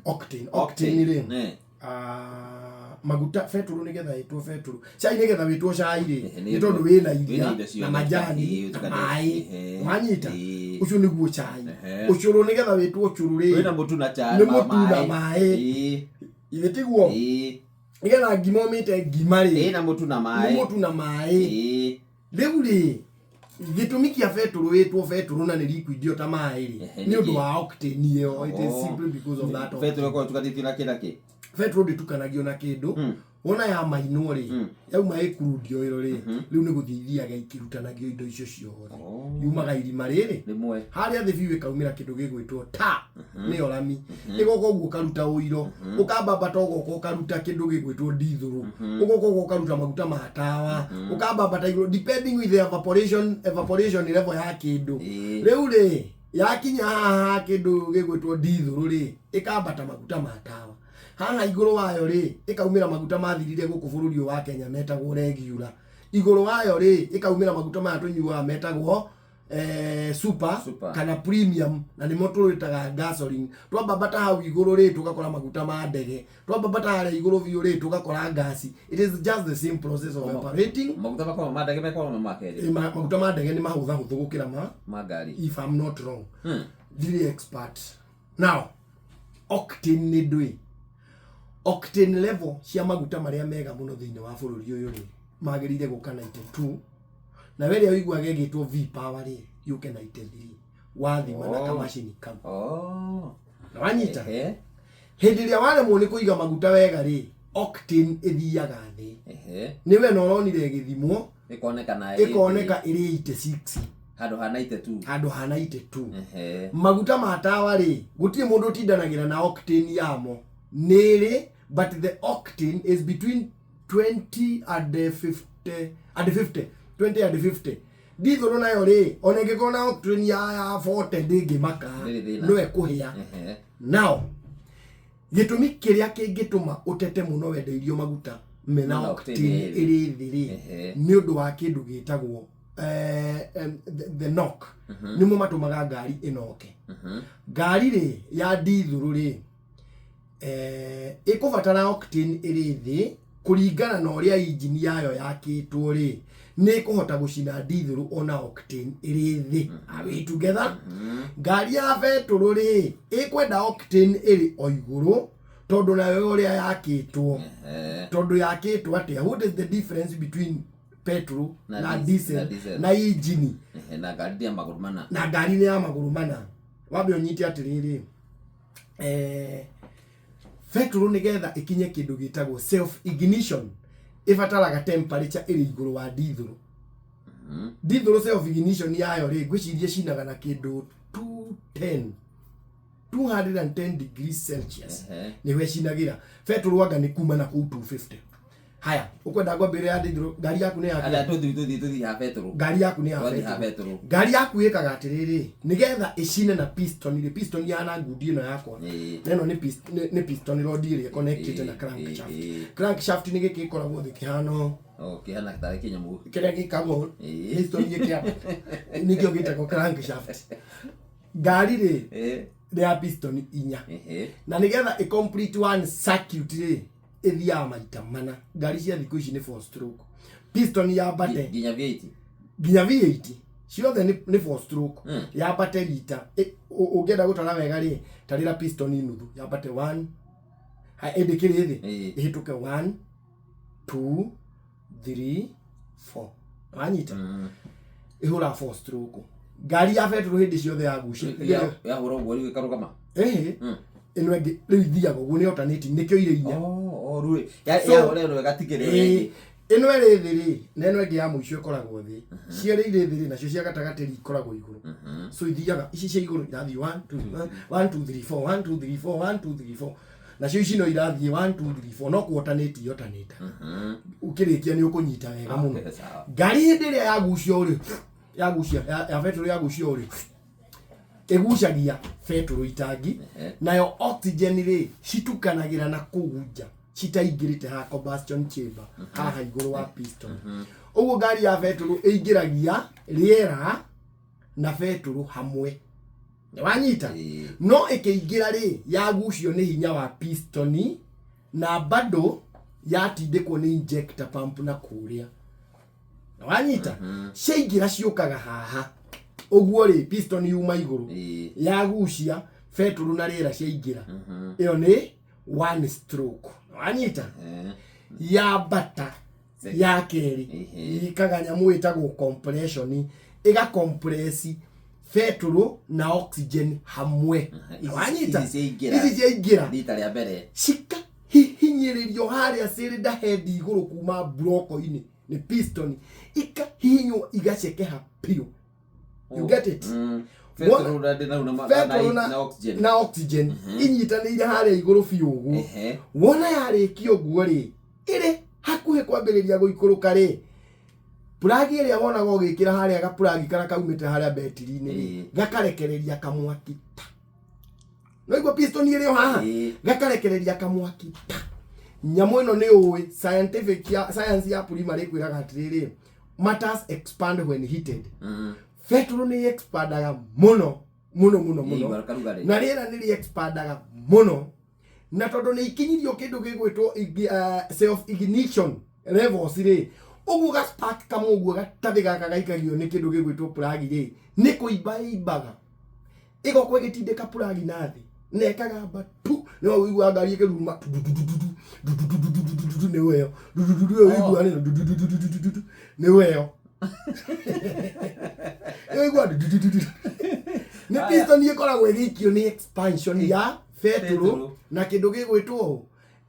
Octane, octane rĩ, ah, maguta betũrũ nĩgetha ĩtwo betũrũ, cai nĩgetha wĩtwo cai rĩ, nĩ tondũ wĩna wĩna iria indo ciothe. Na majani na ũtukanie. maĩ. Wanyita? Ũcio nĩguo cai. Ũcũrũ nĩgetha wĩtwo ũcũrũ rĩ, Wĩna mũtu na chai. Nĩ mũtu na maĩ. Ithe tiguo? Nĩgetha ngima ũmĩte ngima rĩ, Ĩna mũtu na nĩ maĩ. Mũtu na maĩ. Rĩu rĩ, gĩtũmi kĩa betũrũ wĩtwo betũrũ na nĩ liquid ĩyo ta maĩ rĩ, nĩ ũndũ Nĩkĩ? Wa octane ĩyo. It is simply because of that Betũrũ octane. ĩkoragwo ĩtukanĩtio na kĩ na kĩ? Betũrũ ndĩtukanagio na kĩndũ. Wona ya mainwo rĩ, yauma ĩ crude oil rĩ, rĩu nĩ gũthiĩ ithiaga ikĩrutanagio indo icio ciothe. Yumaga irima rĩrĩ Rĩmwe. Harĩa thĩ biũ, ĩkaumĩra kĩndũ gĩgwĩtwo ta nĩyo rami, ĩgoka ũguo ũkaruta ũiro, ũkambambata ũgoka ũkaruta kĩndũ gĩgwĩtwo ndithũrũ, ũgoka ũguo ũkaruta maguta ma tawa, ũkambambata igũrũ depending with the evaporation level ya kĩndũ. Rĩu rĩ, yakinya haha kĩndũ gĩgwĩtwo ndithũrũ rĩ, ĩkambata maguta ma tawa. Haha igũrũ wayo rĩ, ĩkaumĩra maguta mathirire gũkũ bũrũri ũyũ wa Kenya metagwo regular. Igũrũ wayo rĩ, ĩkaumĩra maguta maya tũnyuaga metagwo super, Super. Kana premium, na nĩmo tũrĩtaga gasoline. Twambambata hau igũrũ rĩ, tũgakora maguta ma ndege. Twambambata harĩa igũrũ biũ rĩ, tũgakora ngasi. It is just the same process of evaporating. Maguta makoragwo ma ndege mekoragwo ma kerĩ. Maguta ma ndege nĩ mahũthahũthũ gũkĩra ma Ma ngari. If I'm not wrong. Ndirĩ expert. Now, octane nĩ ndũĩ? Octane level cia maguta marĩa mega mũno thĩinĩ wa bũrũri ũyũ rĩ, magĩrĩire gũka 92, na we rĩa ũiguaga ĩgĩtwo V power rĩ, yũke 93 wathima na kamacini kau. Na wanyita? Hĩndĩ ĩrĩa waremwo nĩ kũiga maguta wega rĩ, octane ĩthiaga thĩ. Nĩ we na ũronire ĩgĩthimwo. Ĩkoneka na Ĩkoneka ĩrĩ 86. Handũ ha 92. Handũ ha 92. Maguta ma tawa rĩ, gũtirĩ mũndũ ũtindanagĩra na octane yamo nĩ ĩrĩ, but the octane is between 20 and 50 and 50, 20 and 50. Ndithũrũ nayo rĩ, ona ĩngĩkorwo na octane ya 40 ndĩngĩmaka. Ndĩrĩ thĩna. No ĩkũhĩa. Now, gĩtũmi kĩrĩa kĩngĩtũma ũtete mũno wendeirio maguta mena Mena octane octane ĩrĩ thĩ rĩ, nĩ ũndũ wa kĩndũ gĩtagwo the knock. Nĩmo matũmaga ngari ĩnoke. Ngari rĩ ya ndithũrũ rĩ, ĩkũbatara octane ĩrĩ thĩ kũringana na ũrĩa injini yayo yakĩtwo rĩ, nĩ ĩkũhota gũcina ndithũrũ ona octane ĩrĩ thĩ. Are we together? Ngari ya betũrũ rĩ, ĩkwenda octane ĩrĩ o igũrũ tondũ nayo ũrĩa yakĩtwo, tondũ yakĩtwo atĩa? What is the difference between petrol na na diesel, na diesel diesel. Na injini? Na ngari nĩ ya magũrũ mana. Na ngari nĩ ya magũrũ mana. Wambe ũnyite atĩrĩrĩ, betũrũ nĩgetha ĩkinye kĩndũ gĩtagwo self ignition ĩbataraga temperature ĩrĩ igũrũ wa ndithũrũ. Ndithũrũ self ignition yayo rĩ, ngwĩciria cinaga na kĩndũ 210, 210 degrees Celsius. Nĩho ĩcinagĩra. Betũrũ anga nĩ kuma na kũu 250. Haya, ũkwenda ngwambĩrĩra ya ndithũrũ? Ngari yaku nĩ ya Arĩa tũthiĩ ha betũrũ. Ngari yaku nĩ ya Twathiĩ ha betũrũ. Betũrũ. Ngari yaku ĩkaga atĩrĩrĩ, nĩgetha ĩcine na piston rĩ, piston ya na ngundi ĩno yakwa, na ĩno nĩ piston rod ĩrĩa ĩconnectĩte na crankshaft. Crankshaft nĩ gĩkĩ gĩkoragwo thĩ kĩhana Oh, kĩhana tarĩ kĩnyamũ. Kĩrĩa gĩkagwo piston gĩkĩa nĩkĩo gĩtagwo crankshaft. Ngari rĩ, nĩ ya piston inya, na nĩgetha ĩ complete one circuit rĩ, ĩthiaga maita mana. Ngari cia thikũ ici nĩ four stroke, piston yambate Nginya V8. Nginya V8 ciothe nĩ four stroke. Yambate rita ũngĩenda gũtara wega rĩ, tarĩra piston nuthu yambate 1 ĩndĩ kĩrĩ thĩ, ĩhĩtũke 1, 2, 3, 4. Wanyita? Ĩhũra four stroke. Ngari ya betũrũ hĩndĩ ciothe yagucia Yahũra ũguo rĩu ĩkarũgama. Ĩhĩ. Ĩno ĩngĩ rĩu ithiaga ũguo nĩ alternating, nĩkĩo irĩ inya. Oh, rĩu yahũra ĩno ĩgatigĩrĩra ĩngĩ. Ĩno ĩrĩ thĩ rĩ, na ĩno ĩngĩ ya mũico ĩkoragwo thĩ. Cierĩ irĩ thĩ rĩ, nacio cia gatagatĩ rĩ ikoragwo igũrũ. So ithiaga ici cia igũrũ irathiĩ 1 2 1 2 3 4 1 2 3 4 1 2 3 4, nacio ici no irathiĩ 1 2 3 4, no kũ-alternate alternate. Ũkĩrĩkia nĩ ũkũnyita wega mũno. Okay, sawa. Ngari hĩndĩ ĩrĩa yagucio rĩ, yagucia ya betũrũ yagucio rĩ, ĩgucagia betũrũ itangi, nayo oxygen rĩ, citukanagĩra na kũu nja citaingĩrĩte ha combustion chamber haha igũrũ wa piston. Ũguo ngari ya betũrũ ĩingĩragia rĩera na betũrũ hamwe. Wanyita? No ĩkĩingĩra rĩ, yagucio nĩ hinya wa pistoni na bado yatindĩkwo nĩ injector pump na kũrĩa. Wanyita? Ciaingĩra ciũkaga haha ũguo rĩ, piston yuma igũrũ, yagucia betũrũ na rĩera ciaingĩra. Ĩyo nĩ one stroke. Wanyita? Yambata ya kerĩ, ikaga nyamũ ĩtagwo compression, ĩga compress betũrũ na oxygen hamwe. Wanyita? Ici ciaingĩra. Ici ciaingĩra rita rĩa mbere cikahihinyĩrĩrio harĩa cylinder head igũrũ kuma mburoko-inĩ nĩ piston, ikahihinywo igacekeha biũ. You get it? Betũrũ na ndĩ na Betũrũ na oxygen. Na oxygen inyitanĩire harĩa igũrũ biũ ũguo. Wona yarĩkia ũguo rĩ, ĩrĩ hakuhĩ kwambĩrĩria gũikũrũka rĩ, plug ĩrĩa wonaga ũgĩkĩra harĩa, gaplug karĩa kaumĩte harĩa betiri-inĩ rĩ, gakarekereria kamwaki ta noiguo piston ĩrĩ o haha, gakarekereria kamwaki ta nyamũ ĩno. Nĩ ũĩ scientific ya science ya primary ĩkwĩraga atĩrĩrĩ, matters expand when heated. Betũrũ nĩ expandaga mũno mũno mũno mũno. Ĩĩ, karugarĩ. Na rĩera nĩ rĩexpandaga mũno, na tondũ nĩ ikinyirio kĩndũ gĩgwĩtwo self ignition levels rĩ, ũguo ga spark kamwe ũguo gatathĩ gaka gaikagio nĩ kĩndũ gĩgwĩtwo plug rĩ, nĩ kũimba ĩimbaga, ĩgokorwo ĩgĩtindĩka plug na thĩ na ĩkagamba tu. Nĩwe ũiguaga ngari ĩkĩruruma dududududu, nĩwe ĩyo dudududu ĩyo ũiguaga nĩ dududududu, nĩwe ĩyo ĩyo dudududu nĩ piston ĩkoragwo ĩgĩikio nĩ expansion ya betũrũ Betũrũ. Na kĩndũ gĩgwĩtwo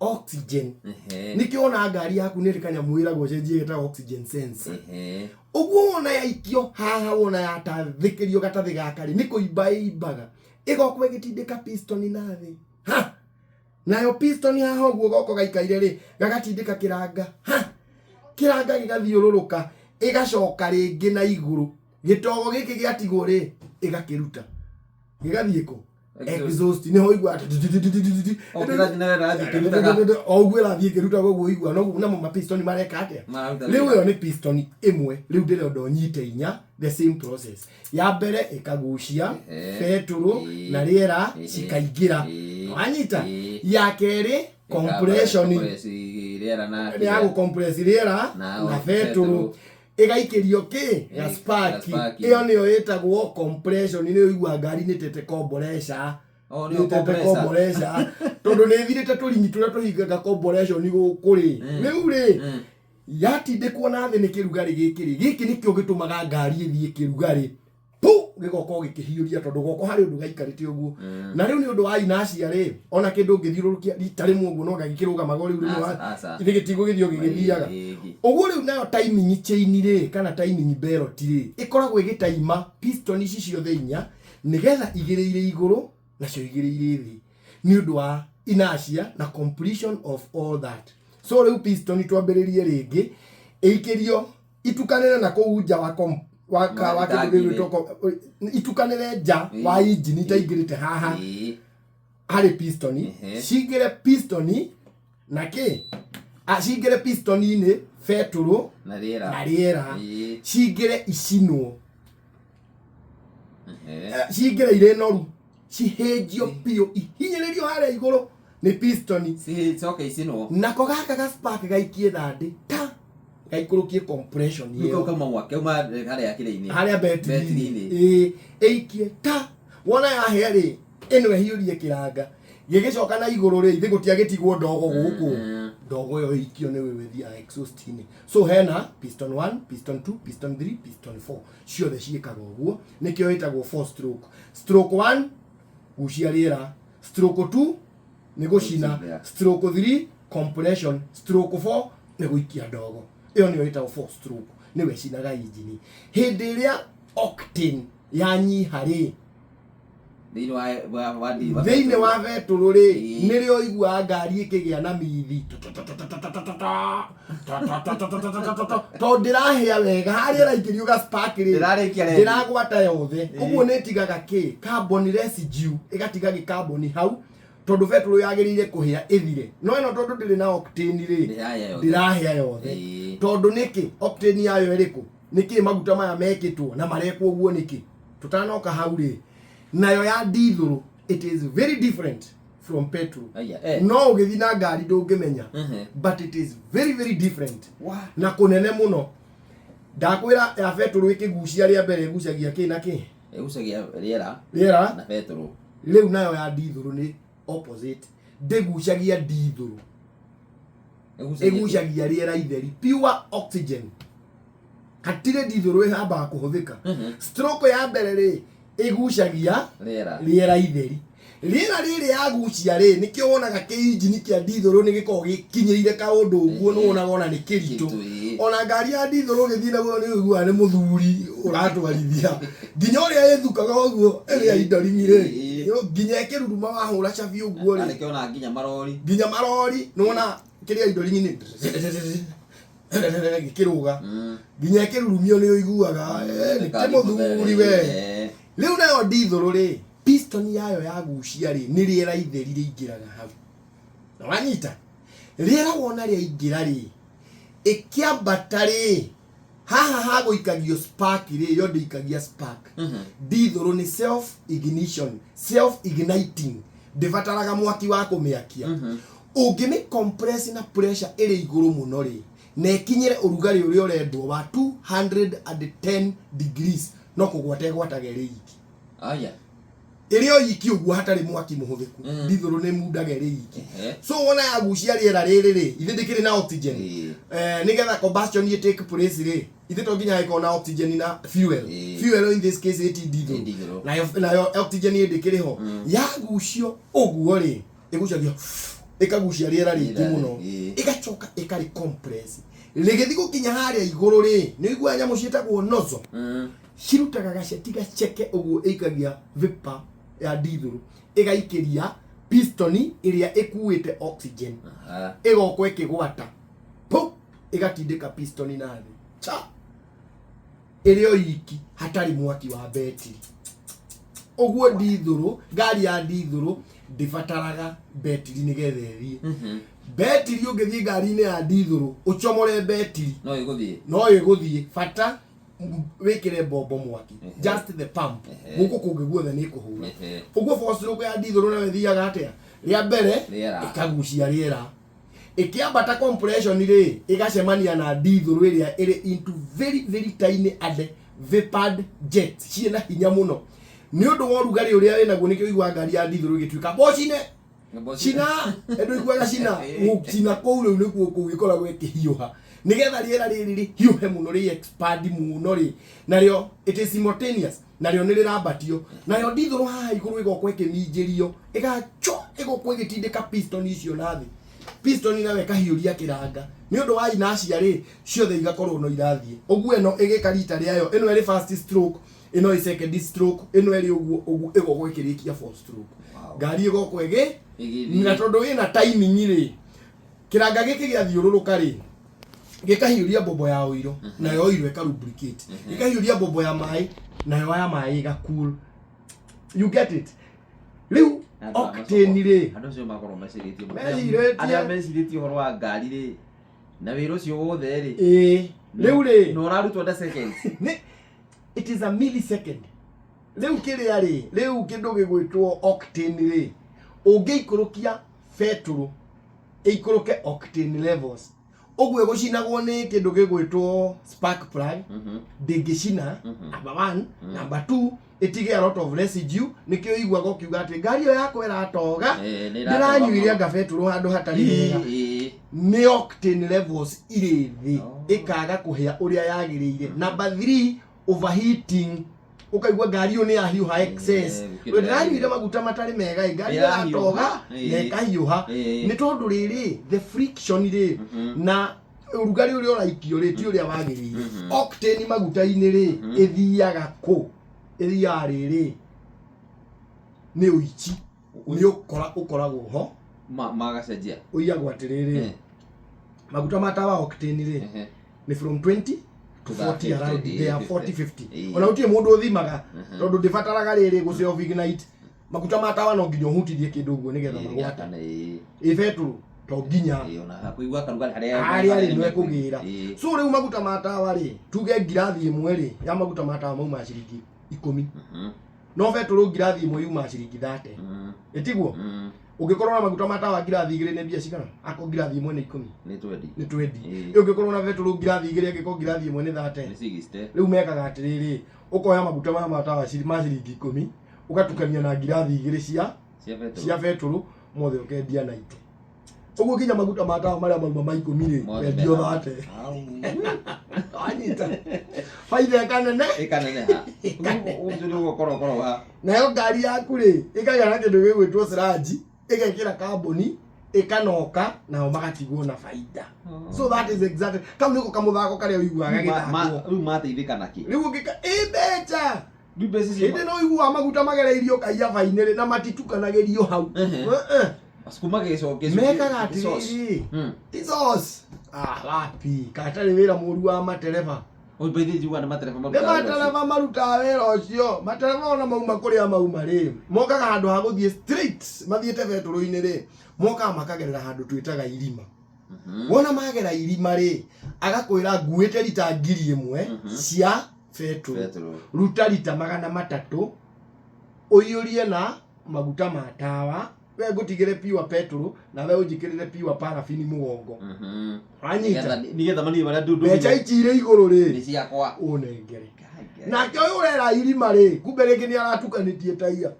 oxygen. Nĩkĩo wona ngari yaku nĩ ĩrĩ kanyamũ ĩragwo cenjie gĩtagwo oxygen sensor. Ũguo wona yaikio haha, wona yatathĩkĩrio gatathĩ gaka rĩ, nĩ kũimba ĩimbaga, ĩgokorwo ĩgĩtindĩka piston na thĩ ha, nayo piston haha ũguo goko gaikaire rĩ, gagatindĩka kĩranga ha, kĩranga gĩgathiũrũrũka, ĩgacoka rĩngĩ na igũrũ. Gĩtogo gĩkĩ gĩatigwo rĩ, ĩgakĩruta gĩgathiĩ kũ? Exhaust. Nĩho ũiguaga O kĩrathiĩ na ĩrathiĩ ĩkĩrutaga. O ũguo ĩrathiĩ ĩkĩrutaga ũguo ũigua noguo namo mapistoni mareka atĩa? Mararuta Rĩu wĩra. ĩyo nĩ piston ĩmwe. Rĩu ndĩrenda ũnyite inya, the same process. Ya mbere ĩkagucia betũrũ na rĩera cikaingĩra. Wanyita? Ya kerĩ, compression. Compress rĩera na Nĩ ya gũcompress rĩera na na betũrũ, ĩgaikĩrio kĩ? Gaspaki. Gaspaki. Ĩyo nĩyo ĩtagwo compression. Nĩyo ũigua ngari nĩ tete komboreca. Oh, nĩyo nĩ tete compressor. komboreca tondũ nĩ ĩthirĩte tũringi tũrĩa tũhingaga compression gũkũ rĩ. Rĩu rĩ, yatindĩkwo na thĩ nĩ kĩrugarĩ gĩkĩ rĩ, gĩkĩ nĩkĩo gĩtũmaga ngari ĩthiĩ kĩrugarĩ pu, gĩgoka gĩkĩhiũria tondũ goko harĩ ũndũ gaikarĩte ũguo. Na rĩu nĩ ũndũ wa inertia rĩ, ona kĩndũ ũngĩthiũrũrũkia rita rĩmwe ũguo no gagĩkĩrũgamaga rĩu rĩmwe. Aca, aca. Githĩ gĩtigũgĩthiĩ o gĩgĩthiaga ũguo? Rĩu nayo timing chain rĩ, kana timing belt rĩ, ĩkoragwo ĩgĩtaima piston ici ciothe inya nĩgetha igĩrĩ irĩ igũrũ nacio igĩrĩ irĩ thĩ nĩ ũndũ wa inertia na completion of all that. So rĩu piston twambĩrĩrie rĩngĩ ĩikĩrio itukanĩre na kũu nja wa kom, wa ka wa kĩndũ Tangi-inĩ. gĩgwĩtwo itukanĩre nja wa injini itaingĩrĩte haha harĩ piston. Cingĩre piston na kĩ? Cingĩre piston-inĩ betũrũ na rĩera na rĩera, cingĩre icinwo. Cingĩre irĩ noru, cihĩnjio biũ, ihinyĩrĩrio harĩa igũrũ nĩ piston. Cicoke icinwo. Nako gaka ga spark gaikie thandĩ ta gaikũrũkie compression Rĩu kau ĩyo. kauma mwaki kauma harĩa kĩrĩa-inĩ. Harĩa betiri-inĩ. Betiri-inĩ. Ĩĩ, ĩikie ta wona yahĩa rĩ, ĩno ĩhiũrie kĩranga gĩgĩcoka na igũrũ rĩ, ithe gũtiagĩtigwo ndogo gũkũ. Ndogo ĩyo ĩikio nĩ wewe ĩthiaga exhaust-inĩ. So hena piston 1, piston 2, piston 3, piston 4, ciothe ciĩkaga ũguo. Nĩkĩo ĩtagwo four stroke. Stroke 1 gucia rĩera, stroke 2 nĩ gũcina, Gũcina. stroke 3 compression, stroke 4 nĩ gũikia ndogo. Ĩyo nĩyo ĩtagwo four stroke, nĩwe ĩcinaga injini hĩndĩ ĩrĩa octane yanyiha rĩ. Thĩinĩ wa Thĩinĩ wa betũrũ rĩ, nĩrĩo ũiguaga ngari ĩkĩgĩa na mithi tondũ ndĩrahĩa wega harĩa ĩraikĩrio ga spark rĩ. Ndĩrarĩkia rendi. Ndĩragwata yothe. Ũguo nĩ ĩtigaga kĩ? Carbon residue, ĩgatiga gĩkaboni hau tondũ betũrũ yagĩrĩire kũhĩa ĩthire, no ĩno tondũ ndĩrĩ na octane rĩ, Ndĩrahĩa yothe. Ndĩrahĩa yothe. Tondũ nĩkĩ? Octane yayo ĩrĩkũ? Nĩkĩ maguta maya mekĩtwo na marekwo ũguo nĩkĩ? Tũtanoka hau rĩ, Nayo ya ndithũrũ, it is very different from petrol. Aya, eh. No ũgĩthiĩ na ngari ndũngĩmenya, but it is very very different Wa. na kũnene mũno. Ndakwĩra ya betũrũ ĩkĩgucia rĩa mbere ĩgucagia kĩ na kĩ? Ĩgucagia rĩera Rĩera. na betũrũ. Rĩu nayo ya ndithũrũ nĩ opposite, ndĩgucagia ndithũrũ. Ĩgucagia. Ĩgucagia rĩera itheri, pure oxygen. Hatirĩ ndithũrũ ĩhambaga kũhũthĩka. Stroke ya mbere rĩ, ĩgucagia Rĩera. Rĩera itheri. Rĩera rĩrĩ yagucia rĩ, nĩkĩo wonaga kĩinjini kĩa ndithũrũ nĩ gĩkoragwo gĩkinyĩire kaũndũ ũguo, nĩ wonaga ona nĩ kĩritũ. Kĩritũ, ĩĩ. Ona ngari ya ndithũrũ ũgĩthiĩ naguo nĩ ũiguaga nĩ mũthuri ũratwarithia, nginya ũrĩa ĩthukaga ũguo ĩrĩa indoringi rĩ, nginya ĩkĩruruma wahũra cabi ũguo Na rĩ. nĩkĩo ona nginya marori. Nginya marori nĩwona kĩrĩa indoringi nĩ gĩkĩrũga, nginya ĩkĩrurumio nĩ ũiguaga, "Eh, nĩ kĩmũthuri we." Rĩu nayo ndithũrũ rĩ, piston yayo yagucia rĩ, nĩ rĩera itheri rĩingĩraga hau. Na wanyita rĩera wona rĩaingĩra rĩ, ĩkĩambata rĩ, haha hagũikagio spark rĩ, yo ndĩikagia spark. Ndithũrũ nĩ self ignition, self igniting, ndĩbataraga mwaki wa kũmĩakia. Ũngĩmĩ compress na pressure ĩrĩ igũrũ mũno rĩ, na ĩkinyĩre ũrugarĩ ũrĩa ũrendwo wa 210 degrees, no kũgwata ĩgwataga ĩrĩ iki. Aya. Ĩrĩ o iki ũguo hatarĩ mwaki mũhũthĩku. Ndithũrũ nĩ mundaga ĩrĩ iki. So wona yagucia rĩera rĩrĩ rĩ, ithe ndĩkĩrĩ na oxygen. Nĩgetha combustion ĩ take place rĩ, ithe to nginya ĩkorwo na oxygen na fuel. Fuel in this case ĩti Ĩ ndithũrũ. ndithũrũ. Nayo oxygen ĩ ndĩkĩrĩ ho. Yagucio ũguo rĩ, ĩgucagia, ĩkagucia rĩera rĩingĩ Rĩera, mũno, ĩgacoka ĩkarĩ compress rĩgĩthiĩ gũkinya harĩa igũrũ rĩ, nĩ ũiguaga nyamũ ciĩtagwo nozzle, cirutaga gaceti gaceke ũguo, ĩikagia vapor ya ndithũrũ ĩgaikĩria pistoni ĩrĩa ĩkuĩte oxygen. Ĩgoka ĩkĩgwata pum, ĩgatindĩka pistoni na thĩ cha, ĩrĩ o iki hatarĩ mwaki wa betiri. Ũguo ndithũrũ, ngari ya ndithũrũ ndĩbataraga betiri nĩgetha ĩthiĩ. Betiri, ũngĩthiĩ ngari-inĩ ya ndithũrũ ũcomore betiri, No ĩgũthiĩ. No ĩgũthiĩ, bata wĩkĩre mbombo mwaki, just the pump. Gũkũ kũngĩ guothe nĩ ĩkũhũra. Ũguo four stroke ya ndithũrũ nayo ĩthiaga atĩa? Rĩa mbere Rĩera. Ĩkagucia rĩera, ĩkĩambata compression rĩ, ĩgacemania na ndithũrũ ĩrĩa ĩrĩ into very very tiny and vapored jet ciĩna hinya mũno nĩ ũndũ wa ũrugarĩ ũrĩa wĩnaguo. Nĩkĩo ũiguaga ngari ya ndithũrũ ĩgĩtuĩka bocine cina, ĩndũ iguaga cina gũcina kũu. Rĩu nĩkuo kũu ĩkoragwo ĩkĩhiũha nĩgetha rĩera rĩrĩ rĩhiũhe mũno, rĩ expand mũno rĩ, narĩo it is simultaneous, narĩo nĩ rĩrambatio. Nayo ndithũrũ haha igũrũ ĩgoka ĩkĩminjĩrio, ĩgacho ĩgoka ĩgĩtindĩka piston icio na thĩ. Piston nayo ĩkahiũria kĩranga nĩ ũndũ wa inertia rĩ, ciothe igakorwo no irathiĩ ũguo. Ĩno ĩgĩka rita rĩayo, ĩno ĩrĩ first stroke, ĩno ĩ second stroke, ĩno ĩrĩ ũguo ũguo, ĩgoka ĩkĩrĩkia four stroke. Ngari ĩgoka ĩgĩ Ĩgĩthiĩ. Na tondũ ĩna timing rĩ, kĩranga gĩkĩ gĩathiũrũrũka rĩ, gĩkahiũria mbombo ya ũiro, nayo ũiro ĩka lubricate, gĩkahiũria mbombo ya maĩ, nayo ya maĩ ĩga cool. You get it? Rĩu octane rĩ, Andũ acio makorwo mecirĩtie mũno. Mecirĩtie. Arĩa mecirĩtie ũhoro wa ngari rĩ, na wĩra ũcio wothe rĩ, ĩĩ, rĩu rĩ, na ũrarutwo nda seconds. Nĩ it is a millisecond. Rĩu kĩrĩa rĩ, rĩu kĩndũ gĩgwĩtwo octane rĩ, ũngĩikũrũkia betũrũ ĩikũrũke octane levels ũguo ĩgũcinagwo nĩ kĩndũ gĩgwĩtwo spark plug, ndĩngĩcina. Number one. Number two, ĩtige a lot of residue. Nĩkĩo iguaga ũkiuga atĩ ngari ĩyo yakwa ĩratoga, Eh, nĩ ĩratoga ndĩranyuire mũno. anga betũrũ handũ hatarĩ hega. Nĩ octane levels irĩ thĩ, ĩkaga kũhĩa ũrĩa yagĩrĩire. Number three, overheating. Ũkaigua ngari ĩyo nĩ yahiũha excess. Eh, gũkĩra Ndĩranyuire yagĩrĩire. maguta matarĩ mega ĩ, ngari ĩyo Ĩrahiũha. yatoga na ĩkahiũha. Nĩ tondũ rĩrĩ, the friction rĩ, na ũrugarĩ ũrĩa ũraikio rĩ, ti ũrĩa wagĩrĩire. Octane maguta-inĩ rĩ, ĩthiaga kũ? Ĩthiaga rĩrĩ, nĩ ũici, nĩ ũkora ũkoragwo ho. Magacenjia. Ũiyagwo atĩrĩrĩ, maguta ma tawa octane rĩ, nĩ from 20 to 40, 50, around there, 50. 40, 50. Ona gũtirĩ mũndũ ũthimaga tondũ ndĩbataraga rĩrĩ gũ self ignite. Maguta ma tawa no nginya ũhutirie kĩndũ ũguo nĩgetha magwate. Ĩ betũrũ to nginya Kũigua karugarĩ harĩa harĩa rĩ no ĩkũgĩra. So rĩu maguta ma tawa rĩ, tuge ngirathi ĩmwe rĩ ya maguta ma tawa mauma ciringi 10. No betũrũ ngirathi ĩmwe yuma ciringi 30. Ĩtiguo? Ũngĩkorwo na maguta ma tawa ngirathi igĩrĩ nĩ mbia cigana? Akorwo ngirathi ĩmwe nĩ 10. Nĩ 20. Nĩ 20. Ĩĩ. Ũngĩkorwo na betũrũ ngirathi igĩrĩ, angĩkorwo ngirathi ĩmwe nĩ 30. Nĩ 60. Rĩu mekaga atĩrĩrĩ, ũkoya maguta maya ma tawa ma ciringi 10, ũgatukania na ngirathi igĩrĩ cia Cia betũrũ. Cia betũrũ, mothe ũkendia 90. Ũguo nginya maguta ma tawa marĩa mauma ma 10 rĩ, Mothe wendio mena- 30. Au. Wanyita? Baitha ĩkanene. Ĩkaneneha. Ũcio nĩ ũgũkorokoro Nayo ngari yaku rĩ, ĩkagĩa na kĩndũ gĩgwĩtwo sludge, ĩgekĩra kambuni, ĩkanoka, nao magatigwo na baida. So that is exactly kau nĩko kamũthako karĩa ũiguaga gĩthakwo. Rĩu mateithĩka nakĩ? Rĩu ũngĩka ĩ mbeca. Rĩu mbeca icio Hĩndĩ no ũiguaga maguta magereirio kaiabainĩ rĩ, na matitukanagĩrio hau. Eh, eh. Sukuma gĩcoke. Mekaga atĩrĩrĩ, ti sauce. Ah, wapi katarĩ wĩra mũru wa matereba. Ũmbeithie njuga nĩ matereba Nĩ marutaga wĩra ũcio. matereba marutaga wĩra ũcio. Matereba ona mauma kũrĩa mauma rĩ, mokaga handũ ha gũthiĩ straight mathiĩte betũrũ-inĩ rĩ, mokaga makagerera handũ twĩtaga irima. Wona magera irima rĩ, agakwĩra nguĩte rita 1000 cia betũrũ. Betũrũ. Ruta rita 300 ũiyũrie na maguta ma tawa, we ngũtigĩre pure petrol na we ũnjĩkĩrĩre pure paraffin mũgongo. Wanyita? Nĩgetha manini marĩa ndundu. Mbeca ici irĩ igũrũ Nĩ rĩ, ciakwa. ũnengere. Nake ũyũ ũrera irima rĩ, kumbe rĩngĩ nĩ aratukanĩtie taia.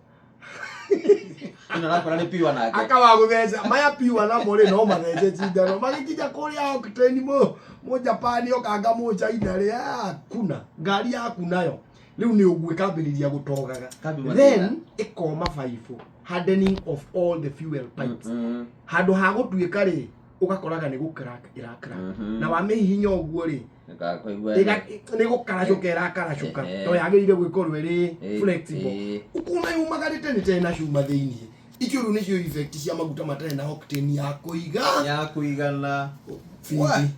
Ĩno arakora nĩ pure nake. Akawa gũtheca maya pure namo rĩ, no mathece cindano magĩkinya kũrĩa octane mũ Japan okanga mũ China rĩ, ah, kuna ngari yaku nayo rĩu nĩ ũguo ĩkambĩrĩria gũtogaga. Kambi mathĩna. Then ĩkoma baibũ, hardening of all the fuel pipes. Handũ ha gũtuĩka rĩ, ũgakoraga nĩ gũcrack ĩracrack. Na wamĩhihinya ũguo rĩ, Ĩkaigua nĩ gũkaracũka ĩrakaracũka. Ehe. To yagĩrĩire gwĩkorwo ĩrĩ flexible. Ũkona yumagarĩte nĩ tena cuma thĩiniĩ. Icio rĩu nĩcio effect cia maguta matarĩ na octane ya kũiga Ya kũigana. bindi.